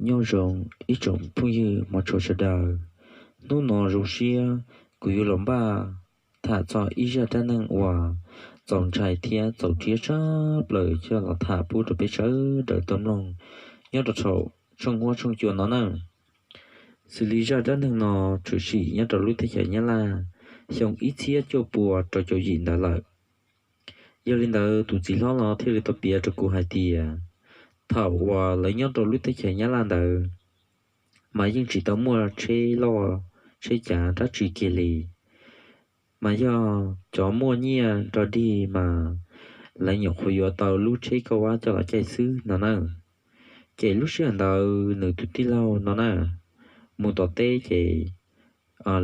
Nyob zoo ib tsoom phooj ywg mov tshua sawv daws. Hnub no zoo siab kuv yuav los npaj tham txog ib zaj dab neeg uas txaus ntshai thiab txaus rhiab tshaj plaws coj los tham pub rau peb sawv daws tau mloog nyob rau saum tshooj huab tshooj cua no na. Xws li zaj dab neeg no tshwm sim nyob rau lub teb chaws Nyab Laj xyoo ib txhiab cuaj pua rau caum yim ntawd lawm. Yog li ntawd tus txiv hlob no thiaj li tau piav rau kuv hais tias thaum uas lawv nyob rau lub teb chaws Nyab Laj ntawd mas yeej tsis tau muaj tsheb loj tsheb cav dab tsi kiag li, mas yog cov muaj nyiaj nrog dig mas lawv nyuam qhuav yuav tau lub tsheb kauj vab coj los caij xwb no na. Ces lub sij hawm ntawd nws tus tij laug no na mus tom teb ces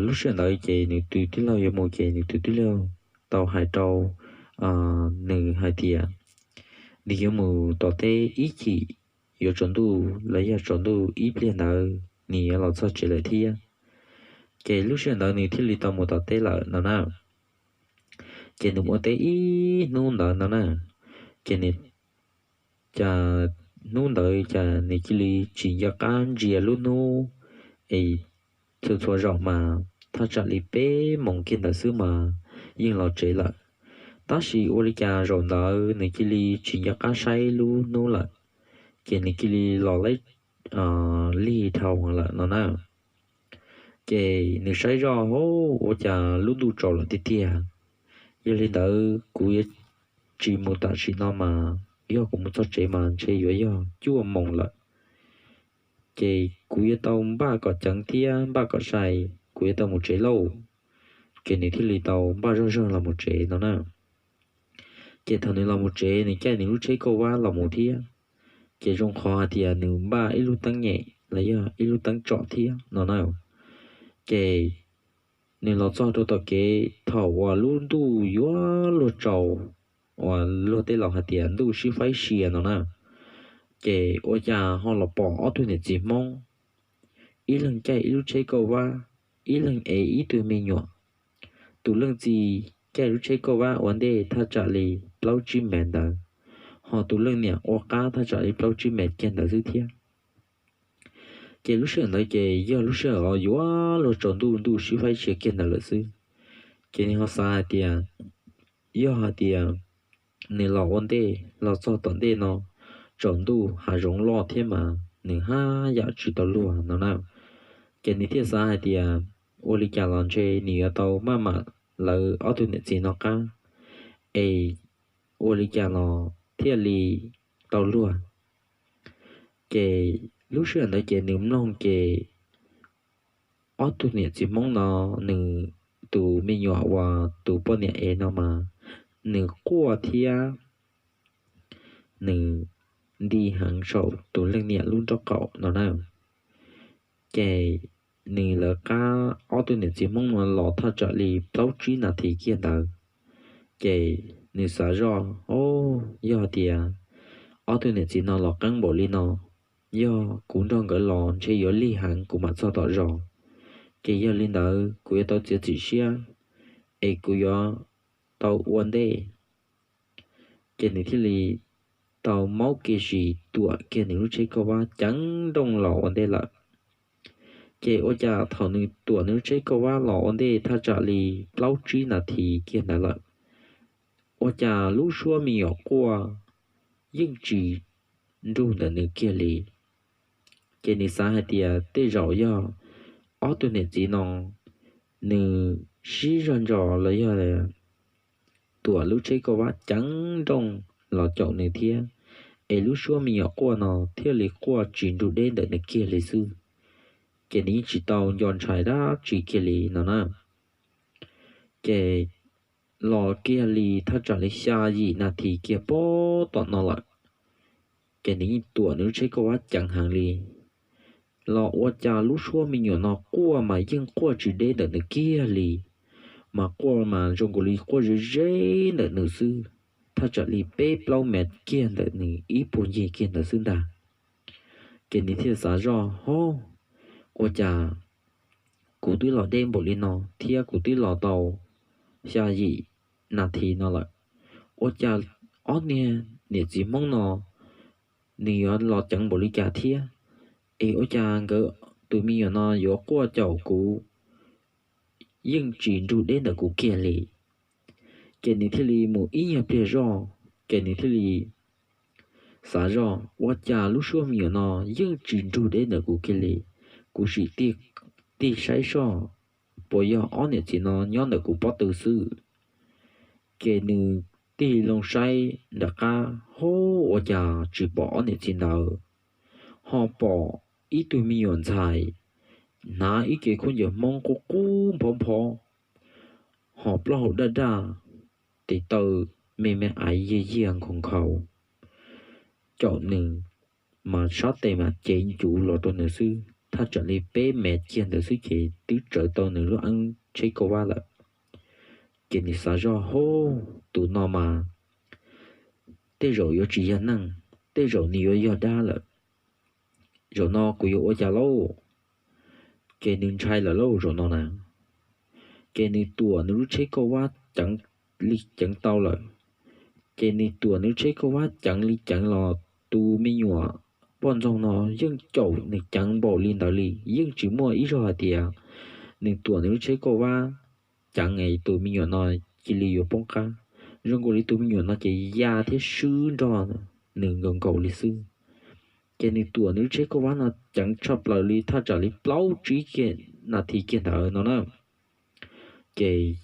lub sij hawm ntawd ces nws tus tij laug yuav mus ces nws tus tij laug tau hais rau nws hais tias nws yuav mus tom teb ib chim, yuav tsaus ntuj los yog tsaus ntuj ib pliag ntawd nws yuav los txog tsev lawm thiab. Ces lub sij hawm ntawd nws thiaj li tau mus tom teb lawm no na. Ces nws mus ua teb ib hnub ntawd no na, ces nws cas hnub ntawd cas nws cia li tsis nco qab ntsia lub hnub es txhua txhua zaus mas thaj tsam li peb moos kiag ntawd xwb mas yeej los tsev lawm. Tab sis ua li cas zaum ntawd nws cia li tsis nco qab saib lub hnub lawm, ces nws cia li los laib lig dhau lawm no na. Ces nws saib zoj, Hauv, ua cas lub ntuj tsaus lawm tiag tiag. Yog li ntawd kuv yuav tsis mus tam sim no mas yog kuv mus txog tsev mas ntshe yuav yog cuaj moos lawm. Ces kuv yuav tau npaj kom ceev thiab npaj kom sai, kuv yuav tau mus tsev lauj. Ces nws thiaj li tau npaj zoj zog los mus tsev no na. Ces thaum nws los mus tsev nws caij nws lub tsheb kauj vab los mus thiab, ces zoo qhov hais tias nws npaj ib lub teeb nyem los yog ib lub teeb tsom thiab no na. Ces nws los txog rau tom kev thaum uas lub ntuj yuav luag tsaus, uas luag tej laus hais tias ntuj sib faib sia no na. Ces ua cas ho los pom ob tug niam txiv Hmoob, ib leeg caij ib lub tsheb kauj vab, ib leeg ev ib tug me nyuam. Tus leej txiv caij lub tsheb kauj vab ua ntej thaj tsam li plaub tsib mev ntawd, ho tus leej niam ua qab thaj tsam li plaub tsib mev kiag ntawd xwb thiab. Ces lub sij hawm ntawd ces yog lub sij hawm yuav luag tsaus ntuj, ntuj sib faib sia kiag ntawd lawm xwb. Ces nws ho xav hais tias yog hais tias nws los ua ntej los txog tom ntej no tsaus ntuj hav zoov loj thiab mas nws haj yam tsis tau luag no na. Ces nws thiaj xav hais tias ua li cas los ntshe nws yuav tau maj mam lawv ob tug niam txiv no qab es ua li cas los thiaj li tau luag. Ces lub sij hawm ntawd ces nws mloog ces ob tug niam txiv Hmoob no, nws tus me nyuam uas tus poj niam ev no mas nws quaj thiab nws nti heev saum tus leej niam lub nraub qaum no na. Ces nws lawv qab ob tug niam txiv Hmoob no los thaj tsam li plaub tsib nas this kiag ntawd. Ces nws xav zoj, Au, yog tias ob tug niam txiv no los qeeb npaum li no, yog kuv nrog nkawd los ntshe yuav lig heev kuv mam txog tom zos. Ces yog li ntawd kuv yuav tau txiav txim siab es kuv yuav tau ua ntej. Ces nws thiaj li tau maub kiag zis tuam kiag nws lub tsheb kauj vab ceev nrooj los ua ntej lawm. Ces ua cas thaum nws tuam nws lub tsheb kauj vab los ua ntej thaj tsam li plaub tsib nas this kiag ntawd lawm, ua cas lub suab me nyuam quaj yeej tsis nrug ntawm nws kiag li. Ces nws xav hais tias tej zaum yog ob tug niam txiv no nws sib zog ntsos los yog tuam lub tsheb kauj vab ceev nrooj los caum nws thiab, es lub suab me nyuam quaj no thiaj li quaj tsis nrug deb ntawm nws kiag li xwb. Ces nws yeej tsis tau nco ntshai dab tsi kiag li no na. Ces los kiag li thaj tsam li xya yim nas this kiag pem tom no lawm, ces nws yeej tuam nws lub tsheb kauj vab ceev heev li, los ua cas lub suab me nyuam no quaj mas yeej quaj tsis deb ntawm nws kiag li, mas quaj mas zoo nkaus li quaj ze ze ntawm nws xwb, thaj tsam li peb plaub mev kiag ntawm nws ib puag ncig kiag ntawd xwb ntag. Ces nws thiaj xav zoj, Hov, ua cas kuv twb los deb npaum li no thiab kuv twb los tau xya yim nas this no lawm, ua cas ob niag niam txiv Hmoob no nws yuav los ceev npaum li cas thiab? Es ua cas nkawd tus me nyuam no yuav quaj caum kuv, yeej tsis nrug deb ntawm kuv kiag li. Ces nws thiaj li mus ib nyuag pliag zoj, ces nws thiaj li xav zoj, ua cas lub suab me nyuam no yeej tsis nrug deb ntawm kuv kiag li. Kuv sim tig saib soj, puas yog ob niam txiv no nyob ntawm kuv pob tw xwb. Ces nws tig loo saib nram qab, hub, ua cas tsis pom ob niam txiv ntawd, ho pom ib tug me nyuam ntxhais hnav ib ce khaub ncaws Hmoob qub qub nphob nphob, ho plaub hau daj daj, tes taw me me aiv yiag yiag nkhaus nkhaus, caum nws mas sab tes mas cev ncuv los rau nws xwb, thaj tsam li peb mev kiag ntawd xwb ces twb tsawv tau nws lub eeb tsheb kauj vab lawm. Ces nws xav zoj, hub, tus no mas tej zaum yuav tsis yog neeg, tej zaum nws yuav yog dab lawm. Zaum no kuv yuav ua cas lauj? Ces nws ntshai lawm lauj zaum no na. Ces nws tuam nws lub tsheb kauj vab ceev li ceev tau lawm. Ces nws tuam nws lub tsheb kauj vab ceev li ceev los tus me nyuam poj ntxoog no yeej caum nws ceev npaum li ntawd li, yeej tsis muaj ib zaug hais tias nws tuam nws lub tsheb kauj vab ceev es tus me nyuam no cia li yuav poob qab. Zoo nkaus li tus me nyuam no ces ya thiab swb nrog nws nkaus nkaus li xwb. Ces nws tuam nws lub tsheb kauj vab no ceev tshaj plaws li thaj tsam li plaub tsib nas this kiag ntawd no na. Ces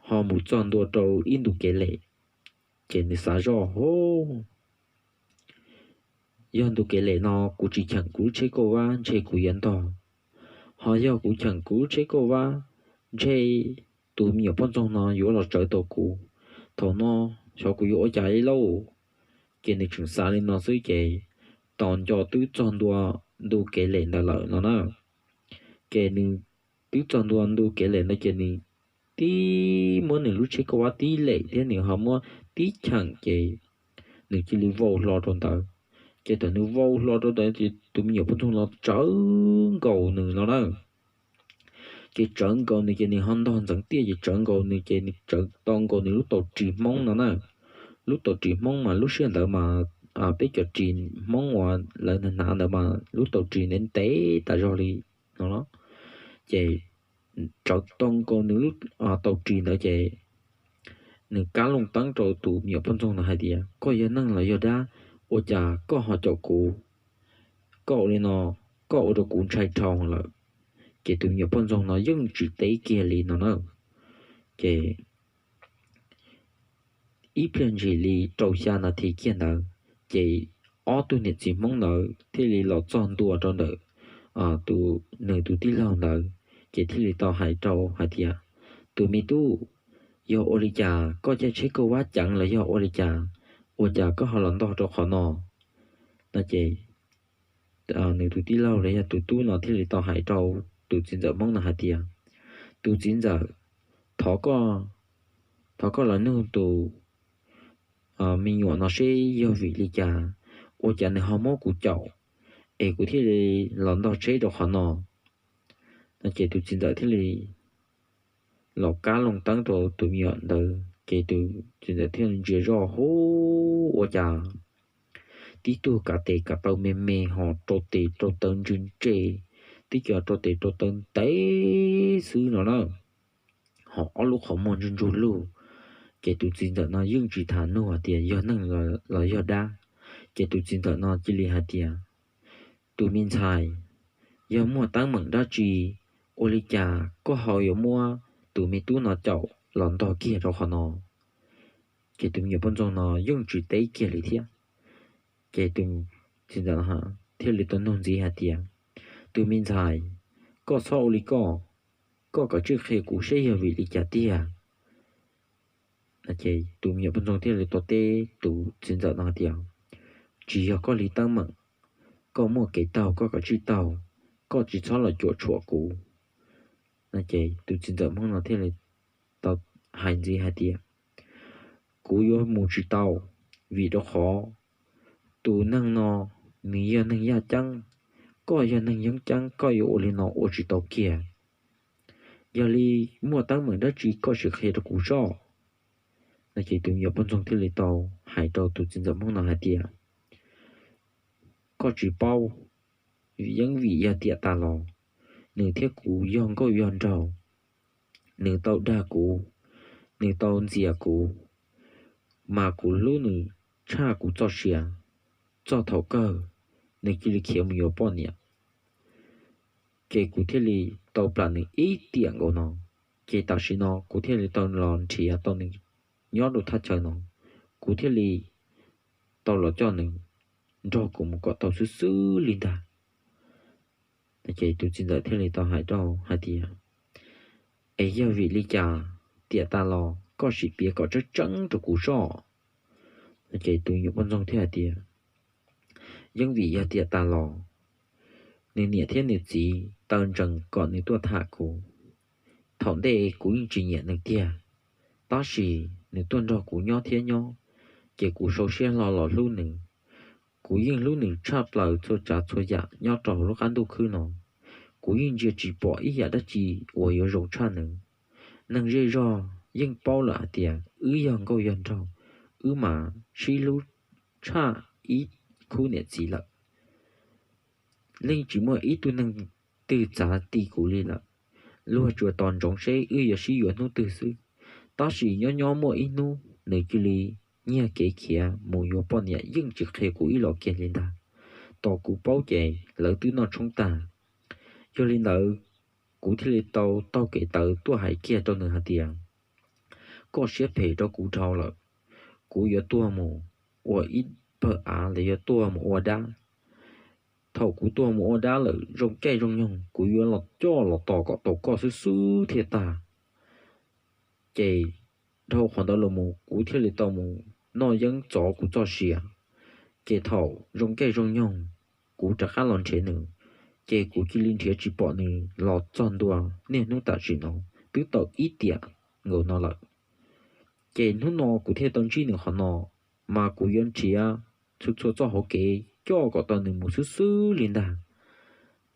ho mus txog ntua rau ib ntu kev lem, ces nws xav zoj, hub, yog ntu kev lem no kuv tsis cheem kuv lub tsheb kauj vab ntshe kuv yuav ntog, ho yog kuv cheem kuv lub tsheb kauj vab ntshe tus me nyuam poj ntxoog no yuav los tsawv tau kuv. Thaum no xyov kuv yuav ua cas li lauj. Ces nws tseem xav li no xwb ces tos nco twb txog ntua ntu kev lem ntawd lawm no na. Ces nws twb txog ntua ntu kev lem ntawd ces nws tib muab nws lub tsheb kauj vab tib lem thiab nws ho muab tib cheem ces nws cia li vau hlo rau ntawd. Ces thaum nws vau hlo rau ntawd ces tus me nyuam poj ntxoog no tsawv nkaus nws no na. Ces tsawv nkaus nws ces nws ho ntog ntxeev tiaj ces tsawv nkaus nws ces nws tsawv tau nkaus nws lub tau ris Hmoob no na. Lub tau ris Hmoob mas lub sij hawm ntawd mas peb cov ris Hmoob uas lawv hnav ntawd mas lub tau ris ntev ntev tas zog li no. Ces tsawv tau nkaus nws lub tau ris ntawd ces nws kab loo teeb rau tus me nyuam poj ntxoog no hais tias, koj yog neeg los yog dab, ua cas koj ho caum kuv? Koj ua li no, koj ua rau kuv ntshai dhau lawm. Ces tus me nyuam poj ntxoog no yeej tsis teb kiag li no na. Ces ib pliag ntshis li rau xya nas this kiag ntawd, ces ob tug niam txiv Hmoob ntawd thiaj li los txog ntua rau ntawm nws tus tij laug ntawd, ces thiaj li tau hais rau hais tias, tus me tub, yog ua li cas koj caij tsheb kauj vab ceev los yog ua li cas, ua cas koj ho los ntog rau qhov no? No ces nws tus tij laug los yog tus tub no thiaj li tau hais rau tus txiv ntxawm Hmoob no hais tias, tus txiv ntxawm, thov koj, thov koj los nug tus me nyuam no seb yog vim li cas, ua cas nws ho muab kuv caum, es kuv thiaj li los ntog tsheb rau qhov no. No ces tus txiv ntxawm thiaj li los kab loo teeb rau tus me nyuam ntawd, ces tus txiv ntxawm thiaj li ntsia zoj, hub, ua cas tib tug kav tes kav taw me me ho rau tes rau taw ntse ntse, tib co rau tes rau taw ntev xwb no na, ho ob lub qhov muag ntsuj ntsug lug. Ces tus txiv ntxawm no yeej tsis tham nug hais tias yog neeg los yog dab. Ces tus txiv ntxawm no cia li hais tias, tus me ntxhais, yog muaj teeb meem dab tsi, ua li cas koj ho yuav muab tus me tub no caum los ntog kiag rau qhov no? Ces tus me nyuam poj ntxoog no yeej tsis teb kiag li thiab. Ces tus txiv ntxawm thiaj li tau nug ntxiv hais tias, tus me ntxhais, koj txhob ua li koj, koj kav tsij qhia kuv seb yog vim li cas tiag. Ces tus me nyuam poj ntxoog thiaj li tau teb tus txiv ntxawm no hais tias, tsis yog koj li teeb meem, koj muaj kev taug koj kav tsij taug, koj tsis txhob los cuam tshuam kuv. Ces tus txiv ntxawm Hmoob no thiaj li tau hais ntxiv hais tias, kuv yuav mus tsis tau, vim rau qhov tus neeg no nws yog neeg yaj ceeb, koj yog neeg yeeb ceeb, koj yuav ua li no ua tsis tau kiag. Yog li muaj teeb meem dab tsi koj sim qhia rau kuv soj. No ces tus me nyuam poj ntxoog thiaj li tau hais rau tus txiv ntxawm Hmoob no hais tias, koj tsis paub, yeej vim yog tiam tas los nws thiab kuv yog nkauj yog nraug, nws tau dag kuv, nws tau ntxias kuv, mas kuv hlub nws tshaj kuv txoj sia. Txog thaum kawg nws cia li khiav mus yuav poj niam, ces kuv thiaj li tau plam nws ib tiam nkaus no. Ces tam sim no kuv thiaj li tau los nrhiav tau nws nyob rau thaj chaw no, kuv thiaj li tau los coj nws nrog kuv mus kom tau xwb xwb li ntag. Ces tus txiv ntxawm thiaj li tau hais rau hais tias, es yog vim li cas tiam tas los koj sim piav kom tseeb tseeb rau kuv soj? Ces tus me nyuam poj ntxoog thiaj hais tias, yeej vim yog tiam tas los nws niam thiab nws txiv taw ntsees kom nws tuaj tham kuv. Thaum ntej kuv yeej tsis nyiam nws tiag, tab sis nws tuaj nrog kuv nyob thiab nyob, ces kuv sau siab hlo los hlub nws. Kuv yeej hlub nws tshaj plaws txhua tsav txhua yam nyob rau hauv lub qab ntuj khwb no. Kuv yeej ntsia tsis pom ib yam dab tsi uas yuav zoo tshaj nws. Neeg zej zog yeej paub lawm hais tias wb yog nkauj yog nraug, wb mas sib hlub tshaj ib khub niam txiv lawm. Yeej tsis muaj ib tug neeg twg txav ti kuv li lawm. Luag tsuas tos ntsoov seb wb yuav sib yuav hnub twg xwb. Tab sis nyob nyob muaj ib hnub nws cia li nyiag kev khiav mus yuav poj niam yeej tsis qhia kuv ib los kiag li ntag. Tos kuv paub ces lawv twb noj tshoob tag. Yog li ntawd, kuv thiaj li tau taug kev tawv tuaj hais kiag rau nws hais tias, koj siab phem rau kuv dhau lawm, kuv yuav tuag mus ua ib pawg av los yuav tuag mus ua dab. Thaum kuv tuag mus ua dab lawm zoo caij zoo nyoog kuv yuav los coj los tos kom tau koj xwb xwb thiaj tag. Ces dhau qhov ntawd los mus kuv thiaj li tau mus noj yeeb txov kuv txoj sia. Ces thaum zoo caij zoo nyoog kuv rov qab los nrhiav nws, ces kuv cia li nrhiav tsis pom nws los txog ntua niaj hnub tam sim no twb tau ib tiam nkaus no lawm. Ces hnub no kuv thiaj tau ntsib nws qhov no, mas kuv yuav nrhiav txhua txhua txoj hauv kev coj kom tau nws mus xwb xwb li ntag.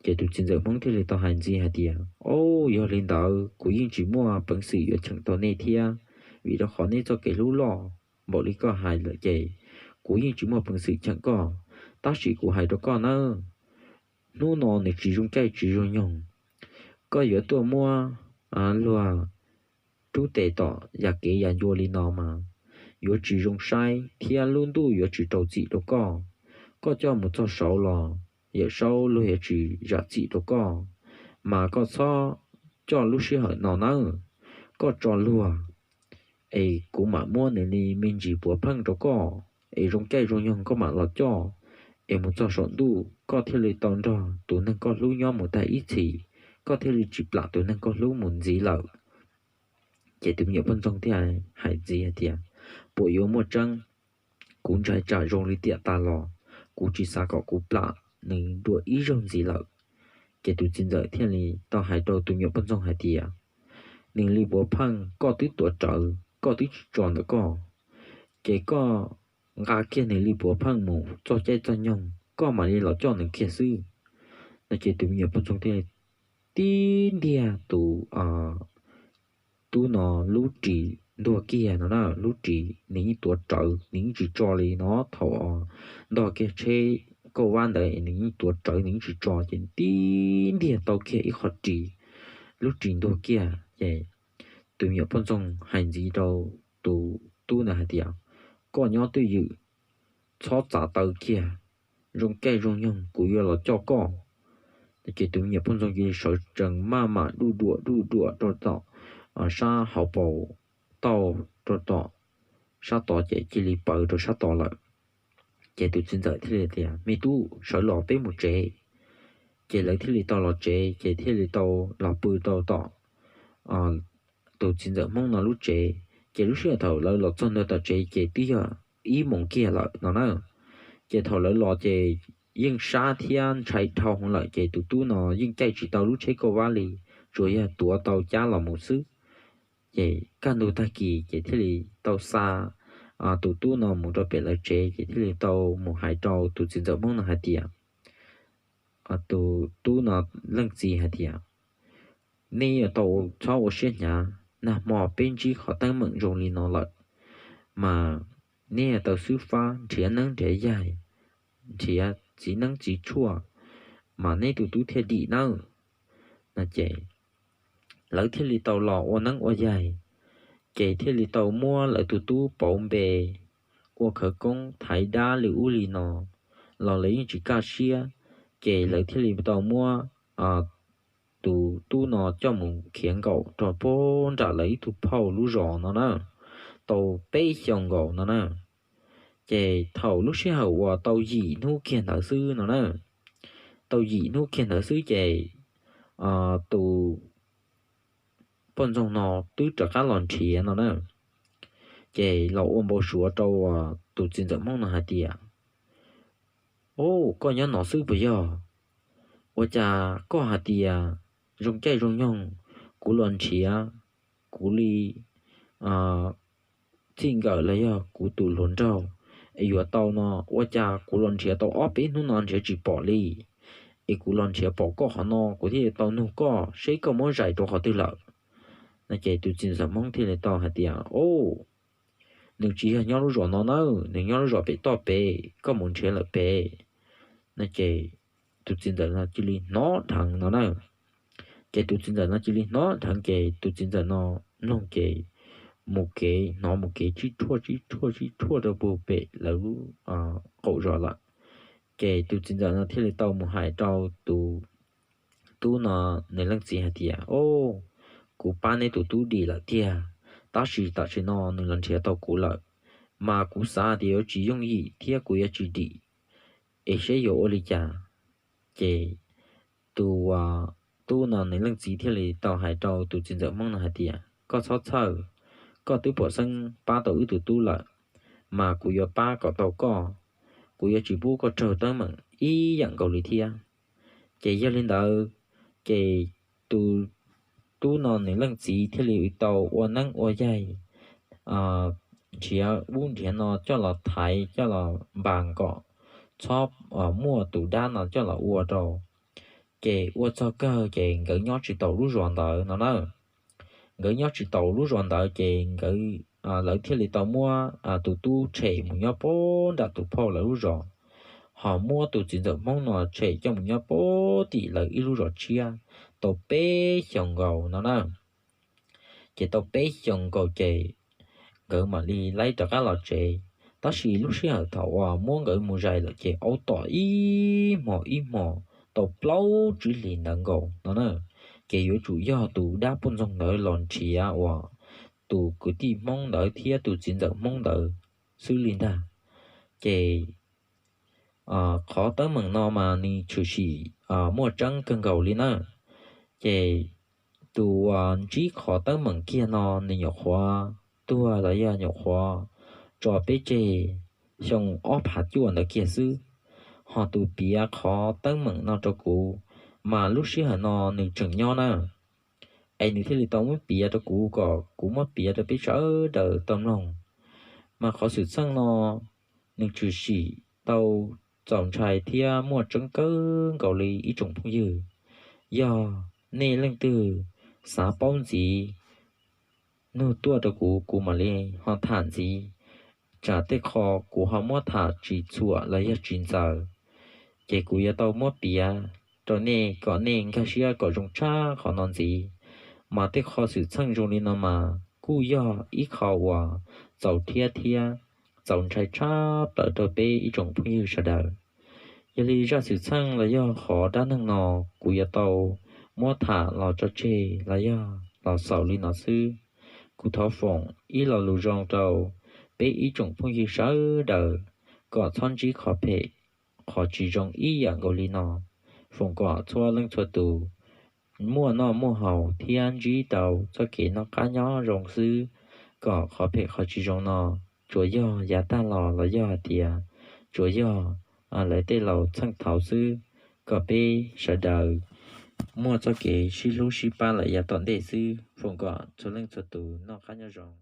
Ces tus txiv ntxawm Hmoob thiaj li tau hais ntxiv hais tias, o, yog li ntawd kuv yeej tsis muaj peev xwm yuav cheem tau nej thiab, vim rau qhov nej txoj kev hlub loj npaum li koj hais lawm ces kuv yeej tsis muaj peev xwm cheem koj. Tab sis kuv hais rau koj nawb, hnub no nws tsis zoo caij tsis zoo nyoog, koj yuav tuaj muab luag rub tes tom yam kev yam ncua li no mas yuav tsis zoo saib thiab lub ntuj yuav tsis rau txim rau koj. Koj coj mus txog saud los Yawm Saub luag yuav tsis zam txim rau koj, mas koj txhob coj lub sij hawm no nawb, koj tso luag es kuv mam muab nws li me ntsis puav pheej rau koj, es zoo caij zoo nyoog koj mam los coj, es mus txog saum ntuj koj thiaj li tau nrog tus neeg koj hlub nyob mus tag ib txhis, koj thiaj li tsis plam tus neeg koj hlub mus ntxiv lawm. Ces tus me nyuam poj ntxoog thiaj hais ntxiv hais tias, puas yuav muaj tseeb? Kuv ntshai tsam zoo li tiam tas los kuv tsis xav kom kuv plam nws dua ib zaug ntxiv lawm. Ces tus txiv ntxawm thiaj li tau hais rau tus me nyuam poj ntxoog hais tias, nws li puav pheej koj twb tuav rawv koj twb tsis tso ntawm koj, ces koj nqa kiag nws li puav pheej mus txog caij txog nyoog koj mam li los coj nws kiag xwb. No ces tus me nyuam poj ntxoog thiaj li tib ntiag tus tub no lub ris ntuag kiag no na, lub ris nws yeej tuav rawv nws yeej tsis tso li no, thaum ntog kiag tsheb kauj vab ntawd nws yeej tuav rawv nws yeej tsis tso, ces tib ntiag tau kiag ib qho ris, lub ris ntuag kiag ces tus me nyuam poj ntxoog hais ntxiv rau tus tub ntawd hais tias, koj nyob twj ywm, txhob txav taw kiag, zoo caij zoo nyoog kuv yuav los coj koj. Ces tus me nyuam poj ntxoog cia li sawv tsees maj mam duj duam duj duam rau tom sab hauv paus tauj rau tom sab tod ces cia li pawv rau sab tod lawm. Ces tus txiv ntxawm thiaj li tias, me tub, sawv los peb mus tsev. Ces lawv thiaj li tau los tsev ces thiaj li tau los pw rau tom tus txiv ntxawm Hmoob no lub tsev. Ces lub sij hawm thaum lawv los txog ntua tom tsev ces twb yog ib moos kiag lawm no na. Ces thaum lawv los ces yeej sab thiab ntshai dhau heev lawm ces tus tub no yeej caij tsis tau lub tsheb kauj vab li, tsuas yog tuav tau cab los mus xwb. Ces kaj ntug tag kis ces thiaj li tau xa tus tub no mus rau pem lawv tsev ces thiaj li tau mus hais rau tus txiv ntxawm Hmoob no hais tias, tus tub no leej txiv hais tias, nej yuav tau txhob ua siab hnyav, nag hmo peb ntsib qhov teeb meem zoo li no lawm, mas nej yuav tau xub fab nrhiav neeb nrhiav yaig, nrhiav txiv neeb txiv tshuaj, mas neb tus tub thiaj dim nawb. No ces lawv thiaj li tau los ua neeb ua yaig, ces thiaj li tau muab lawv tus tub pauv npe, ua khawv koob thaiv dab li ub li no los lawv yeej tsis kaj siab. Ces lawv thiaj li tau muab tus tub no coj mus khiav nkaum rau puag nram lawv ib tug phauj lub zos no na, tau peb xyoos nkaus no na. Ces thaum lub sij hawm uas tau yim hnub kiag ntawd xwb no na, tau yim hnub kiag ntawd xwb ces tus poj ntxoog no twb rov qab los nrhiav no na. Ces los ua npau suav rau tus txiv ntxawm Hmoob no hais tias, Au, koj nyob no xwb puas yog? Ua cas koj hais tias zoo caij zoo nyoog kuv los nrhiav kuv li txij nkawm los yog kuv tus hluas nraug es yuav tau no, ua cas kuv los nrhiav tau ob peb hnub no nrhiav tsis pom li, es kuv los nrhiav pom koj qhov no kuv thiaj li tau nug koj seb koj muab zais rau qhov twg lawm. No ces tus txiv ntxawm Hmoob thiaj li tau hais tias, Au, nws tsis yog nyob lub zos no na, nws nyob lub zos pem toj pem, koj mus nrhiav lawm pem. No ces tus txiv ntxawm no cia li hnov dheev no na. Ces tus txiv ntxawm no cia li hnov dheev ces tus txiv ntxawm no mloog ces mus kev, hnov mus kev tsib rhuaj tsib rhuaj tsib rhuaj rau puag pem lawv lub qaum zos lawm. Ces tus txiv ntxawm no thiaj li tau mus hais rau tus tub no nws leej txiv hais tias, Au, kuv pab neb tus tub dim lawm tiag, tab sis tam sim no nws los nrhiav tau kuv lawm, mas kuv xav tias yuav tsis yooj yim thiab kuv yuav tsis dim, es seb yuav ua li cas. Ces tus tub no nws leej txiv thiaj li tau hais rau tus txiv ntxawm Hmoob no hais tias, Koj txhob txhawj, koj twb pom xeeb pab tau wb tus tub lawm, mas kuv yuav pab kom tau koj, kuv yuav tsis pub koj raug teeb meem ib yam nkaus li thiab. Ces yog li ntawd, ces tus tub no nws leej txiv thiaj li tau ua neeb ua yaig, nrhiav ub nrhiav no coj los thaiv coj los npas kom txhob muaj tus dab no coj los ua rau. Ces ua txog kawg ces nkawd nyob tsis taus lub zos ntawd no na. Nkawd nyob tsis taus lub zos ntawd ces nkawd, lawv thiaj li tau muab tus tub tshem mus nyob puag nram tus phauj lawv lub zos, ho muab tus txiv ntxawm Hmoob no tshem coj mus nyob puag tim lawv ib lub zos tshiab tau peb xyoos nkaus no na. Ces tau peb xyoos nkaus ces nkawd mam li laib rov qab los tsev. Tab sis lub sij hawm thaum uas muab nkawd mus zais lawm ces aub tom ib hmos ib hmos tau plaub tsib hlis ntawd nkaus no na. Ces yuav tsum yog tus dab poj ntxoog ntawd los nrhiav uas tus kwv tij Hmoob ntawd thiab tus txiv ntxawm Hmoob ntawd xwb li ntag. Ces qhov teeb meem no mas nws tshwm sim muaj tseeb kawg nkaus li na. Ces tus uas ntsib qhov teeb meem kiag no nws nyuam qhuav tuag los yog nyuam qhuav tso peb tseg xyoo ob phav cuaj ntawd kiag xwb. Ho tus piav qhov teeb meem no rau kuv, mas lub sij hawm no nws tseem nyob na. Es nws thiaj li tau muab piav rau kuv kom kuv muab piav rau peb sawv daws tau mloog. Mas qhov xwm txheej no nws tshwm sim tau txaus ntshai thiab muaj tseeb kawg nkaus li ib tsoom phooj ywg. Yog nej leej twg xav paub ntxiv, nug tuaj rau kuv, kuv mam li ho tham ntxiv. Tsam tej qho kuv ho muab tham tsis txhuam los yog tsis ntxaws, ces kuv yuav tau muab piav rau nej kom nej nkag siab kom zoo tshaj qhov no ntxiv. Mas tej qho xwm txheej zoo li no mas kuj yog ib qho uas txaus thiab thiab txaus ntshai tshaj plaws rau peb ib tsoom phooj ywg sawv daws. Yog li zaj xwm txheej los yog qhov dab neeg no kuv yuav tau muab tham los tso tseg los yog los xaus li no xwb. Kuv thov foom ib lo lus zoo rau peb ib tsoom phooj ywg sawv daws kom txhob ntsib qhov phem, qhov tsis zoo ib yam nkaus li no. Foom kom txhua leej txhua tus muaj noj muaj haus thiab ntsib tau txoj kev noj qab nyob zoo xwb, kom qhov phem qhov tsis zoo no tsuas yog yav tag los los yog hais tias tsuas yog lawv tej laus txheej thaud xwb, kom peb sawv daws muaj txoj kev sib hlub sib pab lawm yav tom ntej xwb. Foom kom txhua leej txhua tus noj qab nyob zoo.